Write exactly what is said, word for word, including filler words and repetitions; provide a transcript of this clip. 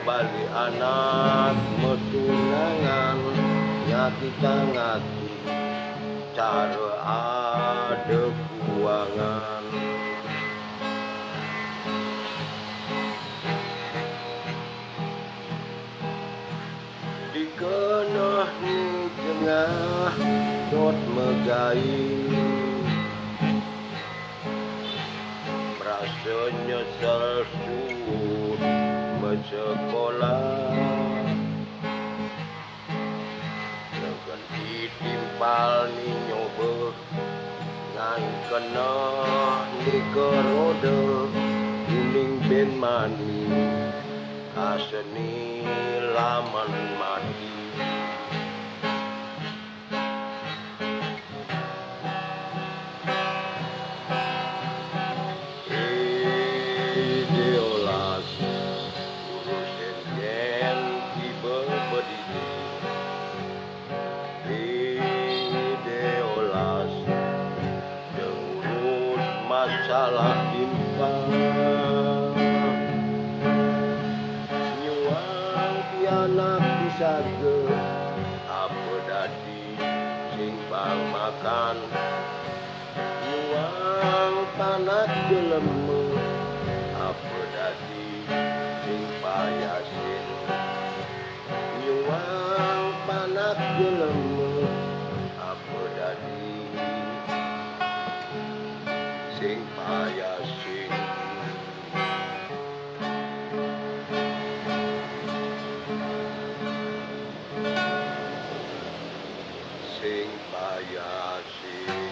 Bali anak metunangan, nyakitang ati cara ada kuangan. Dikeneh ni jengah dot megai, merasa nyesel suud mesekolah. Legen itimpal ni nyoba ngan keneh ni keroda, uning ben mani aseni lamen mati. Ide olas urusin yen tiba bedidi. Ide olas dengurus masalah timpal. Nyuang pianak disaga, apa dadi sing pang makan. Nyuang panak jelema, apa dadi sing payasin. Nyuang panak jelema, apa dadi sing payasin. Sing payasin.